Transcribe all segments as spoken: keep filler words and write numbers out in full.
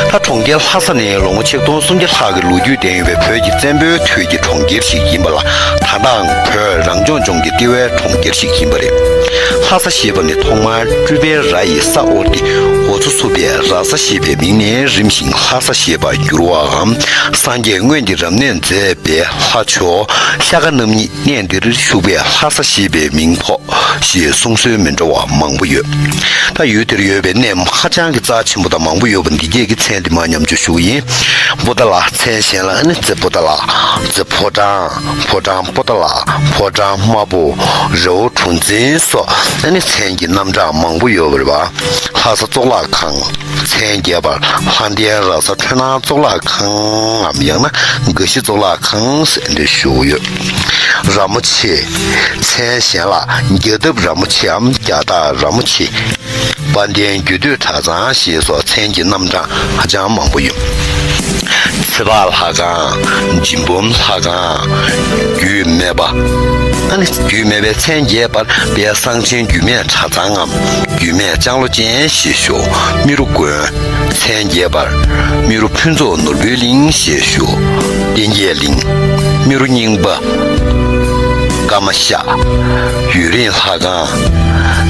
ད་གྲོང་ཁྱེར་ལྷ་ས་ནི་ལོ་ངོ་ཆིག་སྟོང་སུམ་བརྒྱ་ལྷག་གི་ལོ་རྒྱུས་ལྡན་ཡོད་པའི་བོད་ཀྱི་བཙན་པོའི་དུས་ཀྱི་གྲོང་ཁྱེར་ཞིག་ཡིན་པ་ལ། ད་ལྟའང་བོད་རང་སྐྱོང་ལྗོངས་ཀྱི་ལྟེ་བའི་གྲོང་ཁྱེར་ཞིག་ཡིན་པ་རེད། ལྷ་ས་ཞེས་པ་ནི་ཐོག་མར་སྤྲུལ་པའི་ར་ཡི་ས་དབོར་ཏེ་འོ་མཚོ་བསུ་བའི་ར་ས་ཞེས་པའི་མིང་ནས་རིམ་བཞིན་ལྷ་ས་ཞེས་པར་གྱུར་བའམ། སངས་རྒྱས་སྔོན་གྱི་རབ་གནས་མཛད་པའི་ལྷ་མཆོག་ཤཱཀྱ་རྣམ་གཉིས་གནས་འདིར་བཞུགས་པས་ལྷ་ས་ཞེས་པའི་མིང་ཐོགས། ཞེས་གསུང་སྲོལ་མི་འདྲ་བ་མང་པོ་ཡོད། ད་ཡུལ་དེར་ཡོད་པའི་གནས་ཧ་ཅང་གི་རྩ་ཆེན་པོ་དང་མང་པོ་ཡོད་པ་འདི་གས་ཀྱི་མཚན་འདི་མར་མཉམ་སྤྱོད་ཞུ་གི་ཡིན། པོ་ཏཱ་ལ། མཚན་གཞན་ལ་ཨ་ནི་རྩེ་པོ་ཏཱ་ལ། རྩེ་ཕོ་བྲང་། ཕོ་བྲང་པོ་ཏཱ་ལ། ཕོ་བྲང་དམར་པོ། རི་བོ་གྲུ་འཛིན་སོགས་ཨ་ནི་མཚན་གྱི་རྣམ་གྲངས་མང་པོ་ཡོད་པ་རེད་པ། ལྷ་ས་གཙུག་ལག་ཁང་། མཚན་རྒྱས་པར་ལྷ་ལྡན་ར་ས་འཕྲུལ་སྣང་གཙུག་ལག་ཁང་ངམ། ཡང་ན་དགའ་བཞི་གཙུག་ལག་ཁང་ཟེར་འདི་ཞུ་གི་ཡོད། ར་མོ་ཆེ། མཚན་གཞན་ལ་རྒྱ་འདབས་ར་མོ་ཆེའམ་རྒྱ་སྟག་ར་མོ་ཆེ། དཔལ་ལྡན་རྒྱུད་སྟོད་གྲྭ་ཚང་ཞེས་སོགས་མཚན་གྱི་རྣམ་གྲངས་ཧ་ཅང་མང་པོ་ཡོད། ཚེ་དཔག་ལྷ་ཁང་། འཇིམ་སྤོམ་ལྷ་ཁང་། རྒྱུད་སྨད་པ། ཨ་ནི་རྒྱུད་སྨད་པའི་མཚན་རྒྱས་པར་དཔལ་གསང་ཆེན་རྒྱུད་སྨད་གྲྭ་ཚང་ངམ། རྒྱུད་སྨད་ལྕང་ལོ་ཅན་ཞེས་ཞུ། རྨེ་རུ་དགོན། མཚན་རྒྱས་པར་རྨེ་རུ་ཕུན་ཚོགས་ནོར་བུའི་གླིང་ཞེས་ཞུ། བསྟན་རྒྱས་གླིང་། རྨེ་རུ་རྙིང་པ། ཀརྨ་ཤག་ཡུན་རིང་ལྷ་ཁང་།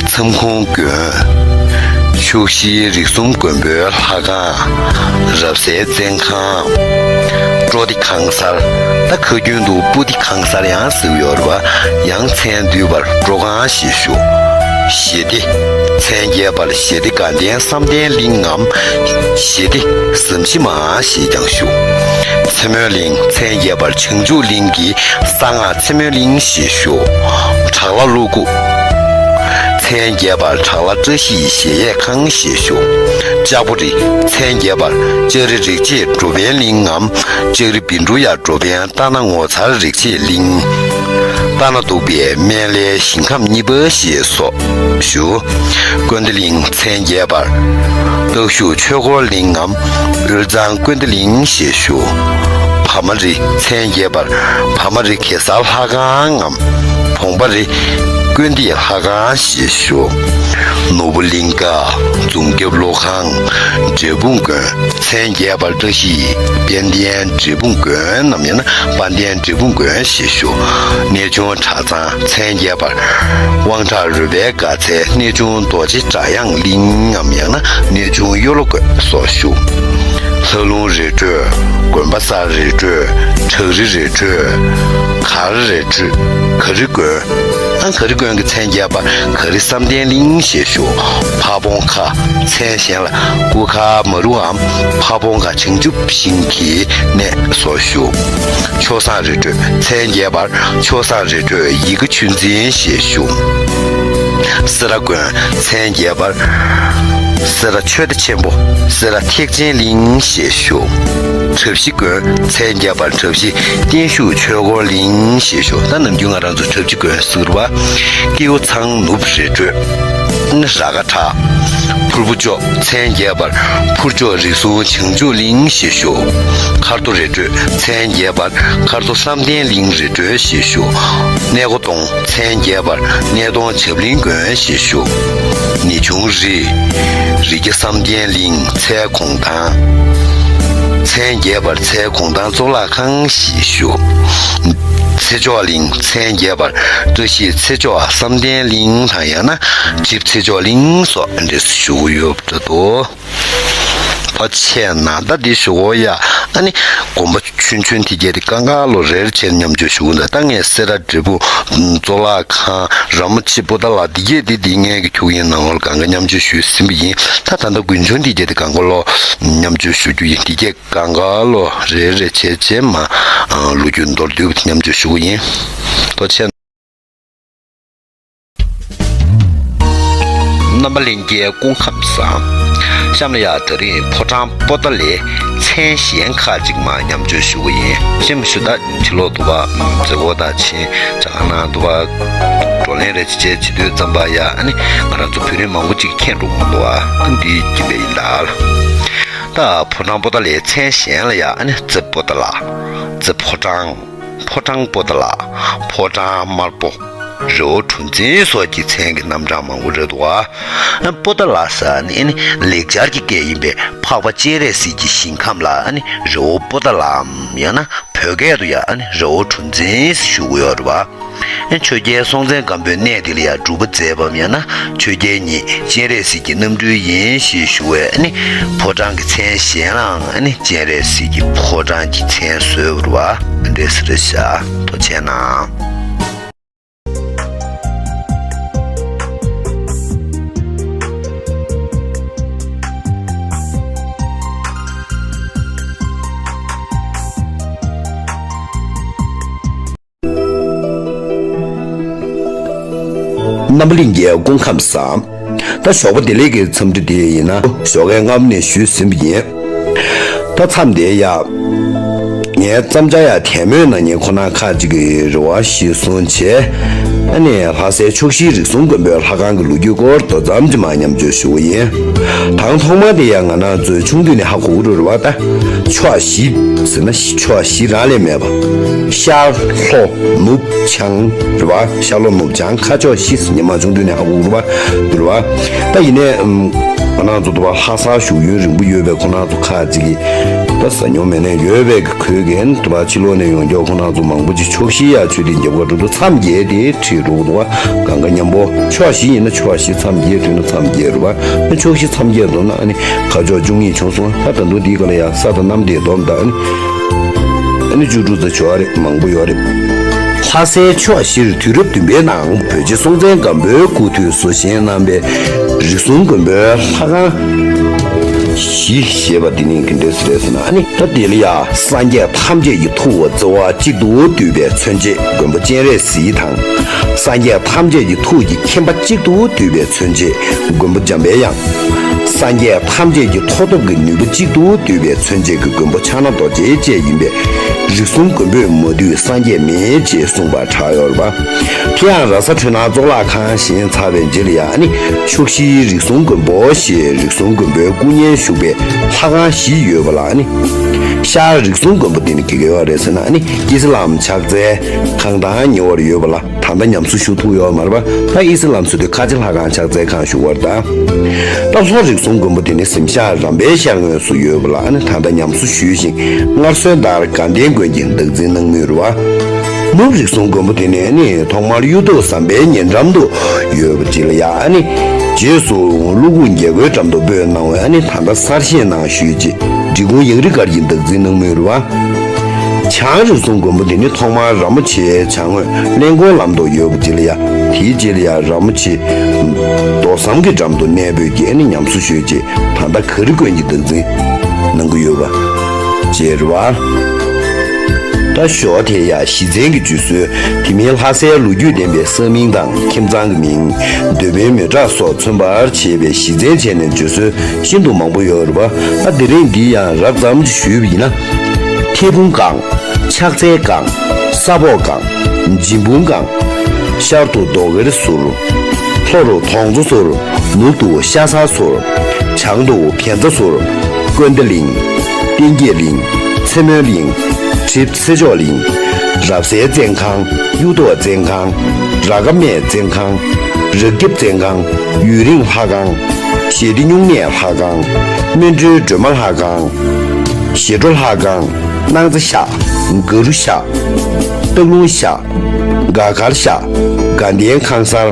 མཚམས་ཁོང་དགོན། ཕྱོགས་བཞིའི་རིགས་གསུམ་མགོན་པོའི་ལྷ་ཁང་། རབ་གསལ་བཙན་ཁང་། སྤྲོ་བདེ་ཁང་གསར། ད་ཁ་རྒྱུན་དུ་སྤུ་ཏི་ཁང་གསར་ཡང་ཟེར་ཡོད་རེད་པ། ཡང་མཚན་བསྡུས་པར་སྤྲོ་ཁང་ཞེས་ཞུ། ཞི་བདེ། མཚན་རྒྱས་པར་ཞི་བདེ་དགའ་ལྡན་བསམ་གཏན་གླིང་ངམ། ཞི་བདེ་ཟམ་ཤི་མ་ཞེས་ཀྱང་ཞུ། ཚེ་སྨོན་གླིང་། མཚན་རྒྱས་པར་བྱང་ཆུབ་གླིང་གི་གསང་སྔགས་ཚེ་སྨོན་གླིང་ཞེས་ཞུ། བྲག་ལ་ཀླུ་སྒུག་མཚན་རྒྱས་པར་བྲག་ལ་བཀྲ་ཤིས་གཞལ་ཡས་ཁང་ཞེས་ཞུ། ལྕགས་པོ་རི། མཚན་རྒྱས་པར་ལྕགས་རི་རིག་བྱེད་འགྲོ་ཕན་གླིང་ངམ། ལྕགས་རི་བཻ་ཌཱུརྱ་འགྲོ་ཕན་རྟ་ནག་ངོ་མཚར་རིག་བྱེད་གླིང་། རྟ་ནག་གདུག་པའི་སྨན་བླའི་ཞིང་ཁམས་གཉིས་པ་ཞེས་སོགས་ཞུ། ཀུན་བདེ་གླིང་། མཚན་རྒྱས་པར་སྟག་ཞུ་ཆོས་འཁོར་གླིང་ངམ། དབུས་གཙང་ཀུན་བདེ་གླིང་ཞེས་ཞུ། བ་མ་རི། མཚན་རྒྱས་པར་བ་མ་རི་གེ་སར་ལྷ་ཁང་ངམ། བོང་བ་རི། ཀུན་བདེ་ལྷ་ཁང་ཞེས་ཞུ། ནོར་བུ་གླིང་ཀ། རྫོང་རྒྱབ་ཀླུ་ཁང་། འབྲས་སྤུངས་དགོན། མཚན་རྒྱས་པར་བཀྲ་ཤིས་དཔལ་ལྡན་འབྲས་སྤུངས་དགོན་ནམ། ཡང་ན་དཔལ་ལྡན་འབྲས་སྤུངས་དགོན་ཞེས་ཞུ། གནས་ཆུང་གྲྭ་ཚང་། མཚན་རྒྱས་པར་དབང་དྲག་རོལ་པའི་དགའ་ཚལ་གནས་ཆུང་རྡོ་རྗེ་སྒྲ་དབྱངས་གླིང་ངམ། ཡང་ན་གནས་ཆུང་གཡོ་ལོ་དགོན་སོགས་ཞུ། ལྷ་ལུང་རི་ཁྲོད། དགོན་པ་གསར་རི་ཁྲོད། བྲག་རི་རི་ཁྲོད། ག་རི་རི་ཁྲོད། ག་རི་དགོན། ཨ། ག་རི་དགོན་གྱི་མཚན་རྒྱས་པར་ག་རི་བསམ་གཏན་གླིང་ཞེས་ཞུ། ཕ་བོང་ཁ། མཚན་གཞན་ལ་ཀུ་ཁ་མ་རུའམ་ཕ་བོང་ཁ་བྱང་ཆུབ་ཤིང་གི་གནས་སོགས་ཞུ། ཆོས་བཟང་རི་ཁྲོད། མཚན་རྒྱས་པར་ཆོས་བཟང་རི་ཁྲོད་ཡི་གེ་ཆོས་འཛིན་ཞེས་ཞུ། སེ་ར་དགོན། མཚན་རྒྱས་པར་སེ་ར་ཆོས་སྡེ་ཆེན་པོ་སེ་ར་ཐེག་ཆེན་གླིང་ཞེས་ཞུ། གྲྭ་བཞི་དགོན། མཚན་རྒྱས་པར་གྲྭ་བཞི་བརྟན་བཞུགས་ཆོས་འཁོར་གླིང་ཞེས་ཞུ། ད་ནམ་རྒྱུན་ང་རང་ཚོ་གྲྭ་བཞི་དགོན་ཟེར་བ། ཀེའུ་ཚང་ནུབ་རི་ཁྲོད། ར་ག་ཁྲ། ཕུར་བུ་ཅོག། མཚན་རྒྱས་པར་ཕུར་ཅོག་རིགས་གསུམ་བྱང་ཆུབ་གླིང་ཞེས་ཞུ། མཁར་རྡོ་རི་ཁྲོད། མཚན་རྒྱས་པར་མཁར་རྡོ་བསམ་གཏན་གླིང་རི་ཁྲོད་ཞེས་ཞུ། གནས་སྒོ་སྟོང་། མཚན་རྒྱས་པར་གནས་སྟོང་བྱམས་གླིང་དགོན་ཞེས་ཞུ། ནི་ཆུང་རི། རི་རྒྱ་བསམ་གཏན་གླིང་ཚལ་གུང་ཐང་། མཚན་རྒྱས་པར་ཚལ་གུང་ཐང་གཙུག་ལག་ཁང་ཞེས་ཞུ། ཚེ་མཆོག་གླིང་། མཚན་རྒྱས་པར་བཀྲ་ཤིས་ཚེ་མཆོག་བསམ་གཏན་གླིང་དང་ཡང་ན་ཆིབས་ཚེ་མཆོག་གླིང་སོགས་འདི་ཞུ་གི་ཡོད་འདུག། ཕལ་ཆེར་ན་ད་འདི་ཞུ་གོ་ཡ། ཨ་ནི་དགོན་པ་ཆུང་ཆུང་དེ་གྱད་དེ་གང་ག་ལོ་རེར་བྱས་མཉམ་སྤྱོད་ཞུ་གི་འདུག། ད་ངས་སེ་ར་འབྲས་སྤུངས་གཙུག་ལག་ཁང་། ར་མོ་ཆེ་པོ་ཏཱ་ལ་འདི་གྱད་དེ་འདི་ངས་ཀྱི་ཁྱུག་ཡིན་ནང་ལོར་གང་ག་མཉམ་སྤྱོད་ཞུས་ཟིན་པ་ཡིན། ད་ད་ལྟ་དགུན་ཆུང་འདི་གྱད་དེ་གང་ག་ལོ་མཉམ་སྤྱོད་ཞུ་རྒྱུ་ཡིན། འདི་གྱད་གང་ག་ལོ་རེ་རེ་བྱས་བྱས་མ་ལོ་རྒྱུས་མདོར་བསྡུས་པ་དེ་མཉམ་སྤྱོད་ཞུ་གི་ཡིན། ཐུགས་རྗེ་ཆེ། རྣམ་པ་ལྷན་རྒྱས་སྐུ་ཁམས་བཟང་། གཤམ་ལ་ཡ་ད་རིང་ཕོ་བྲང་པོ་ཏཱ་ལའི་མཚན་གཞན་ཁག་ཅིག་མ་མཉམ་སྤྱོད་ཞུ་གི་ཡིན། ཤེས་མི་ཞུ་ད་ཕྱི་ལོགས་དུ་བ་མཛད་སྒོ་དང་ཕྱིན་ཇ་ཁང་ནང་དུ་བ་བགྲོ་གླེང་རེ་བྱེད་བྱེད་དུས་ཙམ་པ་ཡ། ཨ་ནི་ང་རང་ཚོ་བོད་རིགས་མང་པོ་ཅིག་མཁྱེན་འགྲོ་གི་མི་འདུག་ཨ། ཨ་འདི་ཀྱི་བས་ཡིན་ད། ད་ཕོ་བྲང་པོ་ཏཱ་ལའི་མཚན་གཞན་ལ་ཡ། ཨ་ནི་རྩེ་པོ་ཏཱ་ལ། རྩེ་ཕོ་བྲང་། ཕོ་བྲང་པོ་ཏཱ་ལ། ཕོ་བྲང་དམར་པོ། རི་བོ་གྲུ་འཛིན་སོགས་ཀྱི་མཚན་གྱི་རྣམ་གྲངས་མང་པོ་རེད་འདུག་པ། པོ་ཏཱ་ལ་ཟེར་ནི་ནི་ལེགས་སྦྱར་གྱི་སྐད་ཡིན་པས། འཕགས་པ་སྤྱན་རས་གཟིགས་ཀྱི་ཞིང་ཁམས་ལ་ནི་རི་བོ་པོ་ཏཱ་ལའམ་ཡང་ན་བོད་སྐད་དུ་ཡང་ནི་རི་བོ་གྲུ་འཛིན་ཞུ་གི་ཡོད་རེད་པ། ཆོས་རྒྱལ་སྲོང་བཙན་སྒམ་པོའི་གནས་འདི་ལ་ཡང་སྒྲུབ་པ་མཛད་པའམ་ཡང་ན་ཆོས་རྒྱལ་ཉིད་སྤྱན་རས་གཟིགས་ཀྱི་རྣམ་སྤྲུལ་ཡིན་ཞེས་ཞུ་བས་ནི་ཕོ་བྲང་གི་མཚན་གཞན་ལའང་ནི་སྤྱན་རས་གཟིགས་ཀྱི་ཕོ་བྲང་གི་མཚན་བཟོས་པ་རེད་པ། འདི་སྲིད་ཤ་ཐོ་ཆེ་ན། རྣམ་པ་གླིང་གའི་སྐུ་ཁམས་བཟང་། ད་ཞོགས་པ་བདེ་ལེགས་ཀྱི་འཚམས་འདྲི་དེ་ཡིན་ན་ཞོགས་ཀའི་སྔ་མོ་ནས་ཞུས་ཟིན་པ་ཡིན། ད་མཚམས་འདིར་ཡ། ངའི་བརྩམས་བྱ་ཡ་དལ་མོས་གནང་མཁན་ཁོ་ན་ཁག་ཅིག་གི་རེ་བ་གཞིར་བཟུང་བྱས། ཨ་ནི་ལྷ་སའི་ཕྱོགས་བཞིའི་རིགས་གསུམ་མགོན་པོའི་ལྷ་ཁང་གི་ལོ་རྒྱུས་སྐོར་མདོ་ཙམ་ཅིག་མར་མཉམ་སྤྱོད་ཞུ་བ་ཡིན། དང་ཐོག་མ་དེ་ཡ་ང་རང་ཚོའི་ཆུང་དུས་ནས་ཧ་གོ་གི་རེད་པ། ད་ཕྱོགས་བཞི་ཟེར་ན་ཕྱོགས་བཞི་རང་ལས་མེད་པ། ཤར་ལྷོ་ནུབ་བྱང་རེད་པ། ཤར་ལྷོ་ནུབ་བྱང་ཁ་ཕྱོགས་བཞི་ཟེར་ཉི་མ་ཆུང་དུས་ནས་ཧ་གོ་གི་རེད་པ། རེད་པ། ད་ཡིན་ནའི་ང་རང་ཚོ་དུ་བ་ལྷ་སར་བཞུགས་ཡུན་རིང་པོ་ཡོད་པའི་ཁོ་རང་ཚོ་ཁག་ཅིག་གིས་ད་ཟ་སྙོམས་མེད་ནས་ཡོད་པའི་གི་ཁོས་གན་དུ་བ་ཕྱི་ལོགས་ནས་ཡོང་མཁན་ཁོ་རང་ཚོ་མང་པོ་ཅིག་ཕྱོགས་བཞི་ཡ་ཆོས་སྡིངས་རྒྱབ་ཁ་འགྲོ་དུས་མཚམས་བརྒྱད་དེ་ཁྲིད་འགྲོ་གི་འདུག་པ། གང་ག་མཉམ་པོ་ཕྱོགས་བཞི་ཡིན་ན་ཕྱོགས་བཞི། མཚམས་བརྒྱད་དུས་ན་མཚམས་བརྒྱད་རེད་པ། ཕྱོགས་བཞི་མཚམས་བརྒྱད་འདོམས་ན་ཨ་ནི་ཁ་ཕྱོགས་བཅུ་གཉིས་བྱུང་སོང་། ད་ད་དུང་འདིའི་སྐབས་ལ་ཡ་ས་དང་གནམ་དེ་སྡོམ་ད་ཨ་ནི་ཨ་ནི་བཅུ་དྲུག་ཙམ་ཡོད་རེད། མང་པོ་ཡོད་རེད། ལྷ་སའི་ཕྱོགས་བཞིར་དུས་རབས་བདུན་པའི་ནང་བོད་རྗེ་སྲོང་བཙན་སྒམ་པོའི་སྐུ་དུས་སུ་བཞེངས་གནང་བའི་རིགས་གསུམ་མགོན་པོའི་ལྷ་ཁང་བཞི་ཞེས་པ་འདི་ནི་ག་འདྲས་རེད་ཟེར་ན་ཨ་ནི། ད་དེ་ལ་ཡ་སངས་རྒྱས་ཐམས་ཅད་ཀྱི་ཐུགས་བརྩེ་བ་གཅིག་ཏུ་བསྡུས་པའི་མཚོན་བྱེད་མགོན་པོ་སྤྱན་རས་གཟིགས་དང་། སངས་རྒྱས་ཐམས་ཅད་ཀྱི་ཐུགས་ཀྱི་མཁྱེན་པ་གཅིག་ཏུ་བསྡུས་པའི་མཚོན་བྱེད་མགོན་པོ་འཇམ་པའི་དབྱངས། སངས་རྒྱས་ཐམས་ཅད་ཀྱི་མཐུ་སྟོབས་ཀྱི་ནུས་པ་གཅིག་ཏུ་བསྡུས་པའི་མཚོན་བྱེད་ཀྱི་མགོན་པོ་ཕྱག་ན་རྡོ་རྗེ་བཅས་ཡིན་པས། རིགས་གསུམ་མགོན་པོས་མ་བསྡུས་སངས་རྒྱས་མེད་ཅེས་གསུངས་པར་གྲགས་ཡོད་རེད་པ། དེ་ཡང་ར་ས་འཕྲུལ་སྣང་གཙུག་ལག་ཁང་བཞེངས་ཚར་བའི་རྗེས་ལ་ཡང་ནི་ཕྱོགས་བཞིའི་རིགས་གསུམ་མགོན་པོ་ཞེས་རིགས་གསུམ་མགོན་པོའི་སྐུ་བརྙན་བཞུགས་པའི་ལྷ་ཁང་བཞི་ཡོད་པ་ལ་ནི། ཤར་རིགས་གསུམ་མགོན་པོ་དེ་ནི་ག་ག་ཡོད་རེད་ཟེར་ན་ནི་ཨི་སི་ལམ་ཕྱག་འཚལ་ཁང་དང་ཉེ་བར་ཡོད་པ་ལ། ད་ལྟ་ཉམས་གསོ་ཞུ་ཐུབ་ཡོད་མ་རེད་པ། ད་ཨི་སི་ལམ་ཚོ་དེ་ཁ་ཆེ་ལྷ་ཁང་ཕྱག་འཚལ་ཁང་བཞུགས་པ་རེད་ད། ད་ལྷོ་རིགས་གསུམ་མགོན་པོ་དེ་ནི་གཟིམ་ཤག་རམ་པའི་ཤར་ངོས་སུ་ཡོད་པ་ལ་ཨ་ནི་ད་ལྟ་ཉམས་གསོ་ཞུས་ཤིང་སྔར་སྲོལ་ལྟར་དགའ་ལྡན་དགོན་གྱི་བདག་འཛིན་གནང་མུས་རེད་པ། ནུབ་རིགས་གསུམ་མགོན་པོ་དེ་ནི་ཨ་ནི་ཐོག་མར་གཡུ་ཐོག་ཟམ་པའི་ཉེ་འགྲམ་དུ་ཡོད་པ་ཅིག་ལ་ཡ་ཨ་ནི་རྗེས་སུ་ཀླུ་ཁུག་རྒྱལ་སྒོའི་འགྲམ་དུ་སྤོས་གནང་བས་ཨ་ནི་ད་ལྟ་གསར་བཞེངས་གནང་ཞུས་རྗེས་འབྲི་གུང་ཡང་རི་སྒར་གྱི་བདག་འཛིན་གནང་མུས་རེད་པ། བྱང་རིགས་གསུམ་མགོན་པོ་དེ་ནི་ཐོག་མར་ར་མོ་ཆེའི་བྱང་ངོས་གླིང་སྐོར་ལམ་དུ་ཡོད་པ་དེ་ལ་ཡ། དེའི་རྗེས་ལ་ཡ་ར་མོ་ཆེ་རྡོ་ཟམ་གྱི་འགྲམ་དུ་གནས་སྤོས་ཀྱིས་ཨ་ནི་ཉམས་གསོ་ཞུས་རྗེས་ད་ལྟ་གངས་རི་དགོན་གྱི་བདག་འཛིན་གནང་གི་ཡོད་པ་བཅས་རེད་པ། ད་ཞོགས་དེ་ཡ་གཞི་རྩའི་གི་བརྗོད་སྲོལ་དེ་མིན་ལྷ་སའི་ལོ་རྒྱུས་ལྡན་པའི་ས་མིང་དང་ཁྱིམ་ཚང་གི་མིང་། འདོད་པའི་མེ་སྲེག་སོགས་མཚོན་པར་བྱེད་པའི་གཞི་རྩའི་བྱས་ནས་བརྗོད་སྲོལ་ཤིན་ཏུ་མང་པོ་ཡོད་རེད་པ། ཨ་དེ་རིང་འདི་ཡང་རགས་ཙམ་ཞུས་པ་ཡིན་ན། ཐེ་བུམ་སྒང་། ཕྱག་འཚལ་སྒང་། ས་ཕོ་སྒང་། འཇིམ་བུམ་སྒང་། ཤར་དུ་རྡོ་དཀར་ཟུར། ལྷོ་རུ་དོང་ཚོ་ཟུར། ནུབ་ཏུ་ཤ་ཚ་ཟུར། བྱང་དུ་གན་ཚ་ཟུར། ཀོན་ཏེ་གླིང་། གཏིང་སྐྱེས་གླིང་། ཚེ་སྨོན་གླིང་། གྲིབ་ཚེ་མཆོག་གླིང་། རབ་གསལ་བཙན་ཁང་། གཡུ་ཐོག་བཙན་ཁང་། ར་ཀ་སྨད་བཙན་ཁང་། རག་རྒྱབ་བཙན་ཁང་། ཡུན་རིང་ལྷ་ཁང་། ཞེ་ཁྲི་སྨྱུང་གནས་ལྷ་ཁང་། སྨིན་གྲོལ་སྒྲོལ་མ་ལྷ་ཁང་། ཞེ་སྒྲོ་ལྷ་ཁང་། སྣང་རྩེ་ཤག། ག་རུ་ཤག། སྟག་ལུང་ཤག། དགའ་མཁར་ཤག། དགའ་ལྡན་ཁང་གསར།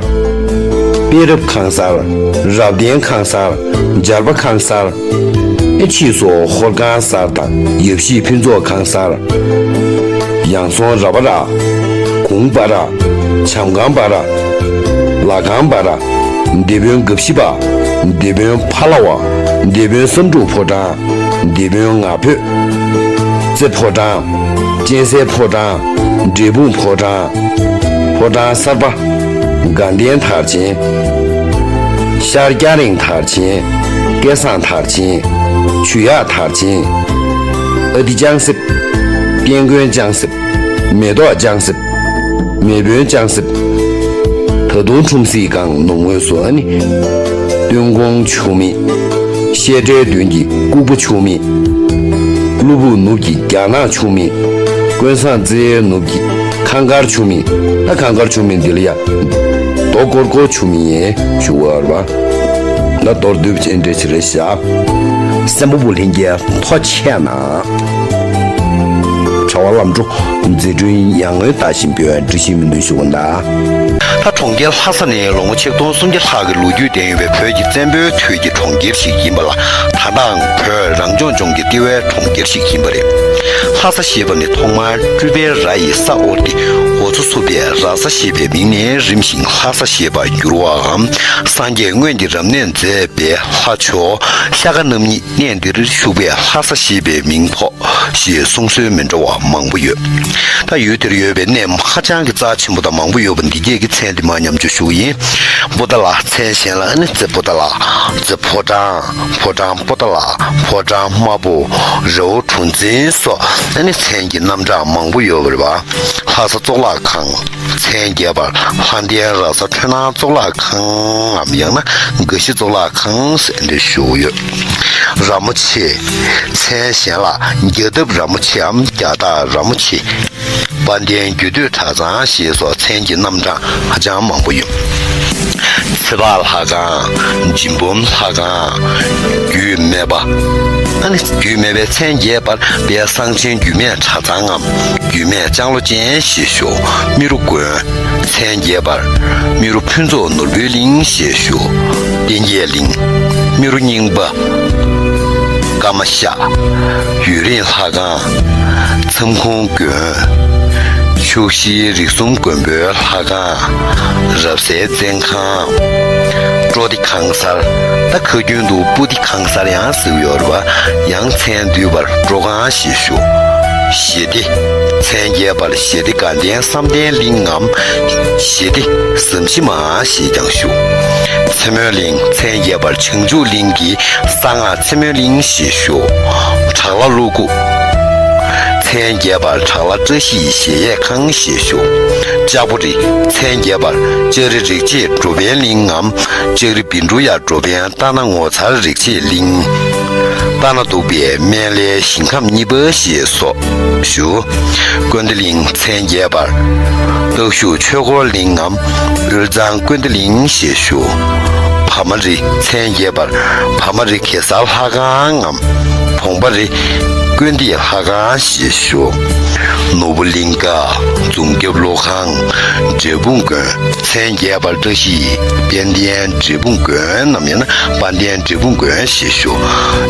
པད་རབ་ཁང་གསར། རབ་བརྟན་ཁང་གསར། འཇར་པ་ཁང་གསར། ཨེ་ཕྱིས་སུ་ཧོར་ཁང་གསར་དང་ཡབ་གཞིས་ཕུན་ཚོགས་ཁང་གསར། ཡང་སོང་ར་བ་ར། གུང་པ་ར། བྱམས་ཁང་པ་ར། ལ་ཁང་པ་ར། སྡེ་དཔོན་དགའ་བཞི་པ། སྡེ་དཔོན་ཕ་ལ་བ། སྡེ་དཔོན་བསམ་འགྲུབ་ཕོ་བྲང་། སྡེ་དཔོན་ང་ཕོད། རྩེ་ཕོ་བྲང་། གཅན་གཟན་ཕོ་བྲང་། འབྲས་སྤུངས་ཕོ་བྲང་། ཕོ་བྲང་གསར་པ། དགའ་ལྡན་མཐར་ཕྱིན། ཤར་སྐྱ་རེངས་མཐར་ཕྱིན། སྐལ་བཟང་མཐར་ཕྱིན། ཆུ་ཡག་མཐར་ཕྱིན། ཨ་ཏི་ལྕང་གསེབ། དཔལ་མགོན་ལྕང་གསེབ། མེ་ཏོག་ལྕང་གསེབ། མེས་དཔོན་ལྕང་གསེབ། ད་དུང་ཁྲོམ་གཟིགས་སྒང་ནུབ་ངོས་སུ་ཨ་ནི། སྟོན་གོང་ཆུ་མིག། བཤད་གྲྭའི་མདུན་གྱི་ལྐུགས་པ་ཆུ་མིག། གློ་བུར་ནུབ་ཀྱི་རྒྱ་ནག་ཆུ་མིག། ཀུན་བཟང་རྩེའི་ནུབ་ཀྱི་ཁ་ ཁང་དཀར་ཆུ་མིག་ད་ཁང་དཀར་ཆུ་མིག་འདི་ལ་ཡ། རྡོ་ཀོར་ཀོར་ཆུ་མིག་ཡིན་ཞུ་བ་རེད་པ། ད་མདོར་བསྡུས་པ་ཅན་འདྲ་ཞིག་རེད་ཤག་སྲིན་པོ་བུ་ལྷན་རྒྱལ་ཐུགས་རྗེ་གནང་། བྱ་བ་ལམ་འགྲོ། མཛད་འཕྲིན་ཡར་ངོའི་ཟླ་བཞིན་འབུལ་བའི་འགྲུལ་བཞུད་མི་འདུན་ཞུ་བ་གནང་། ད་གྲོང་ཁྱེར་ལྷ་ས་ནས་ལོ་ངོ་ཆིག་སྟོང་སུམ་བརྒྱ་ལྷག་གི་ལོ་རྒྱུས་ལྡན་ཡོད་པའི་བོད་ཀྱི་བཙན་པོའི་དུས་ཀྱི་གྲོང་ཁྱེར་ཞིག་ཡིན་པ་ལ། ད་ལྟའང་བོད་རང་སྐྱོང་ལྗོངས་ཀྱི་ལྟེ་བའི་གྲོང་ཁྱེར་ཞིག་ཡིན་པ་རེད། ལྷ་ས་ཞེས་པ་ནི་ཐོག་མར་སྤྲུལ་པའི་ར་ཡི་ས་འོར་ཏེ་འོ་མཚོ་བསྲུབས་པས་ར་ས་ཞེས་པའི་མིང་ནས་རིམ་བཞིན་ལྷ་ས་ཞེས་པར་གྱུར་བའམ། སངས་རྒྱས་སྔོན་གྱི་རབ་གནས་མཛད་པའི་ལྷ་མཆོག་ཤཱཀྱ་རྣམ་གཉིས་གནས་འདིར་བཞུགས་པས་ལྷ་ས་ཞེས་པའི་མིང་ཐོགས་ཞེས་གསུང་སྲོལ་མི་འདྲ་བ་མང་པོ་ཡོད། ད་ཡུལ་དེར་ཡོད་པའི་གནས་ཧ་ཅང་གི་རྩ་ཆེན་པོ་དང་མང་པོ་ཡོད་པ་འདི་གས་ཀྱི་མཚན་འདི་མར་མཉམ་སྤྱོད་ཞུ་གི་ཡིན། པོ་ཏཱ་ལ། མཚན་གཞན་ལ་ཨ་ནི་རྩེ་པོ་ཏཱ་ལ། རྩེ་ཕོ་བྲང་། ཕོ་བྲང་པོ་ཏཱ་ལ། ཕོ་བྲང་དམར་པོ། རི་བོ་གྲུ་འཛིན་སོགས་ཨ་ནི་མཚན་གྱི་རྣམ་གྲངས་མང་པོ་ཡོད་པ་རེད་པ། ལྷ་ས་གཙུག་ལག་ཁང་། མཚན་རྒྱས་པར་ལྷ་ལྡན་ར་ས་འཕྲུལ་སྣང་གཙུག་ལག་ཁང་ངམ་ཡང་ན་དགའ་བཞི་གཙུག་ལག་ཁང་ཟེར་འདྲ་ཞུ་ཡོད། ར་མོ་ཆེ། མཚན་གཞན་ལ་རྒྱ་འདབས་ར་མོ་ཆེའམ་རྒྱ་སྟག་ར་མོ་ཆེ། དཔལ་ལྡན་རྒྱུད་སྟོད་གྲྭ་ཚང་ཞེས་སོགས་མཚན་གྱི་རྣམ་གྲངས་ཧ་ཅང་མང་པོ་ཡོད། ཚེ་དཔག་ལྷ་ཁང་། འཇིམ་འབུམ་ལྷ་ཁང་། རྒྱུད་སྨད་པ། ཨ་ནི་རྒྱུད་སྨད་པའི་མཚན་རྒྱས་པར་དཔལ་གསང་ཆེན་རྒྱུད་སྨད་གྲྭ་ཚང་ངམ་རྒྱུད་སྨད་ལྕང་ལོ་ཅན་ཞེས་ཞུ། རྨེ་རུ་དགོན། མཚན་རྒྱས་པར་རྨེ་རུ་ཕུན་ཚོགས་ནོར་བུའི་གླིང་ཞེས་ཞུ། བསྟན་རྒྱས་གླིང་། རྨེ་རུ་རྙིང་པ། ཀརྨ་ཤ། ཡུན་རིང་ལྷ་ཁང་། མཚམས་ཁོང་དགོན། ཕྱོགས་བཞིའི་རིགས་གསུམ་མགོན་པོའི་ལྷ་ཁང་། རབ་གསལ་བཙན་ཁང་། སྤྲོ་བདེ་ཁང་གསར། ད་ཁ་རྒྱུན་དུ་སྤུ་ཏི་ཁང་གསར་ཡང་ཟེར་ཡོད་རེད་པ། ཡང་མཚན་བསྡུས་པར་སྤྲོ་ཁང་ཞེས་ཞུ། ཞི་བདེ། མཚན་རྒྱས་པར་ཞི་བདེ་དགའ་ལྡན་བསམ་གཏན་གླིང་ངམ། ཞི་བདེ་ཟམ་ཞི་མ་ཞེས་ཀྱང་ཞུ། ཚེ་སྨོན་གླིང་མཚན་རྒྱས་པར་བྱང་ཆུབ་གླིང་གི་གསང་སྔགས་ཚེ་སྨོན་གླིང་ཞེས་ཞུ། བྲག་ལ་ཀླུ་སྒུག་མཚན་རྒྱས་པར་བྲག་ལ་བཀྲ་ཤིས་གཞལ་ཡས་ཁང་ཞེས་ཞུ། ལྕགས་པོ་རི་མཚན་རྒྱས་པར་ལྕགས་རི་རིག་བྱེད་འགྲོ་ཕན་གླིང་ངམ། ལྕགས་རི་བཻ་ཌཱུརྱ་འགྲོ་ཕན་རྟ་ན་ངོ་མཚར་རིག་བྱེད་གླིང་། རྟ་ན་སྡུག་པའི་སྨན་བླའི་ཞིང་ཁམས་གཉིས་པ་ཞེས་སོགས་ཞུ། ཀུན་བདེ་གླིང་མཚན་རྒྱས་པར་སྟག་ཞུ་ཆོས་འཁོར་གླིང་ངམ། དབུས་གཙང་ཀུན་བདེ་གླིང་ཞེས་ཞུ། བ་མ་རི་མཚན་རྒྱས་པར་བ་མ་རི་གེ་སར་ལྷ་ཁང་ངམ། བོང་བ་རི་ཀུན་བདེ་ལྷ་ཁང་ཞེས་ཞུ། ནོར་བུ་གླིང་ཀ་རྫོང་རྒྱབ་ཀླུ་ཁང་འབྲས་སྤུངས་དགོན། མཚན་རྒྱས་པར་བཀྲ་ཤིས་དཔལ་ལྡན་འབྲས་སྤུངས་དགོན་ནམ་ཡང་ན་དཔལ་ལྡན་འབྲས་སྤུངས་དགོན་ཞེས་ཞུ།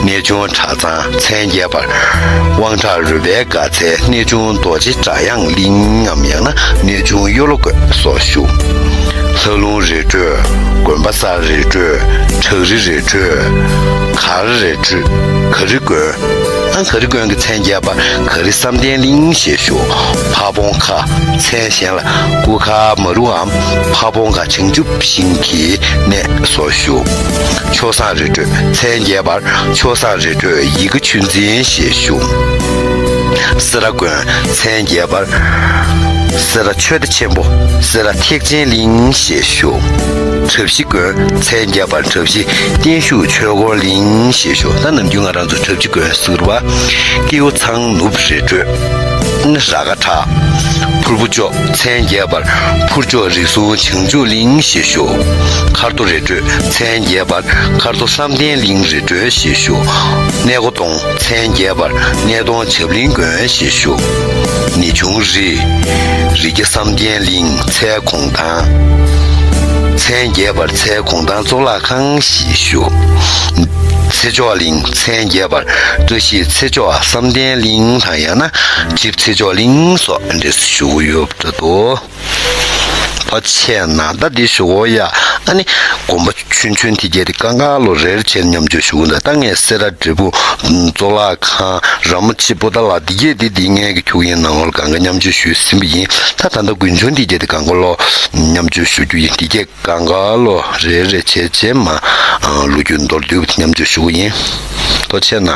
གནས་ཆུང་གྲྭ་ཚང་མཚན་རྒྱས་པར་དབང་དྲག་རོལ་པའི་དགའ་ཚལ་གནས་ཆུང་རྡོ་རྗེ་སྒྲ་དབྱངས་གླིང་ངམ་ཡང་ན་གནས་ཆུང་གཡོ་ལོ་དགོན་སོགས་ཞུ། ལྷ་ལུང་རི་ཁྲོད། དགོན་པ་གསར་རི་ཁྲོད། བྲག་རི་རི་ཁྲོད། གར་རི་ཁྲོད། ག་རི་དགོན། ཨ་ག་རི་དགོན་གྱི་མཚན་རྒྱས་པ་ག་རི་བསམ་གཏན་གླིང་ཞེས་ཞུ། ཕ་བོང་ཁ་མཚན་གཞན་ལ་ཀུ་ཁ་མ་རུའམ་ཕ་བོང་ཁ་བྱང་ཆུབ་ཤིང་གི་གནས་སོགས་ཞུ། ཆོས་བཟང་རི་ཁྲོད་མཚན་རྒྱས་པར་ཆོས་བཟང་རི་ཁྲོད་ཡི་གེ་ཆོས་འཛིན་ཞེས་ཞུ། སེ་ར་དགོན་མཚན་རྒྱས་པར་སེ་ར་ཆོས་སྡེ་ཆེན་པོ་སེ་ར་ཐེག་ཆེན་གླིང་ཞེས་ཞུ། གྲྭ་བཞི་དགོན་མཚན་རྒྱས་པར་གྲྭ་བཞི་བརྟན་བཞུགས་ཆོས་འཁོར་གླིང་ཞེས་ཞུ། ད་ནམ་རྒྱུན་ང་རང་ཚོ་གྲྭ་བཞི་དགོན་ཟེར་བ། ཀེའུ་ཚང་ནུབ་རི་ཁྲོད། ར་ཁ་བྲག་ཕུར་བུ་ལྕོག་མཚན་རྒྱས་པར་ཕུར་ལྕོག་རིགས་གསུམ་བྱང་ཆུབ་གླིང་ཞེས་ཞུ། མཁར་རྡོ་རི་ཁྲོད་མཚན་རྒྱས་པར་མཁར་རྡོ་བསམ་གཏན་གླིང་རི་ཁྲོད་ཞེས་ཞུ། གནས་སྒོ་སྟོང་མཚན་རྒྱས་པར་གནས་སྟོང་བྱམས་གླིང་དགོན་ཞེས་ཞུ། ནེའུ་ཆུང་རི། རི་རྒྱ་བསམ་གཏན་གླིང་ཚལ་གུང་ཐང་། མཚན་རྒྱས་པར་ཚལ་གུང་ཐང་གཙུག་ལག་ཁང་ཞེས་ཞུ། ཚེ་མཆོག་གླིང་མཚན་རྒྱས་པར་བཀྲ་ཤིས་ཚེ་མཆོག་བསམ་གཏན་གླིང་དང་ཡང་ན་ཆིབས་ཚེ་མཆོག་གླིང་སོགས་འདི་ཞུ་གི་ཡོད་འདུག་ད་བྱས་ན་ད་འདི་ཞུ་གོ་ཡ། ཨ་ནི་དགོན་པ་ཆུང་ཆུང་དེ་གྱད་དེ་གང་ག་ལོ་རེ་རེ་བྱས་ནས་མཉམ་སྤྱོད་ཞུ་གི་འདུག་ད་ངས་སེ་ར་འབྲས་སྤུངས་གཙུག་ལག་ཁང་། ར་མོ་ཆེ་པོ་ཏཱ་ལ་འདི་གྱད་དེ་འདི་ངས་ཀྱི་ཁྱུག་ཡིན་ནང་ལོར་གང་ག་མཉམ་སྤྱོད་ཞུས་ཟིན་པ་ཡིན། ད་ད་ལྟ་དགུན་ཆུང་འདི་གྱད་དེ་གང་ག་ལོ་མཉམ་སྤྱོད་ཞུ་རྒྱུ་ཡིན། འདི་གྱད་གང་ག་ལོ་རེ་རེ་བྱས་བྱས་མ་ལོ་རྒྱུས་མདོར་བསྡུས་པ་མཉམ་སྤྱོད་ཞུ་གི་ཡིན། ཐུགས་རྗེ་གནང་།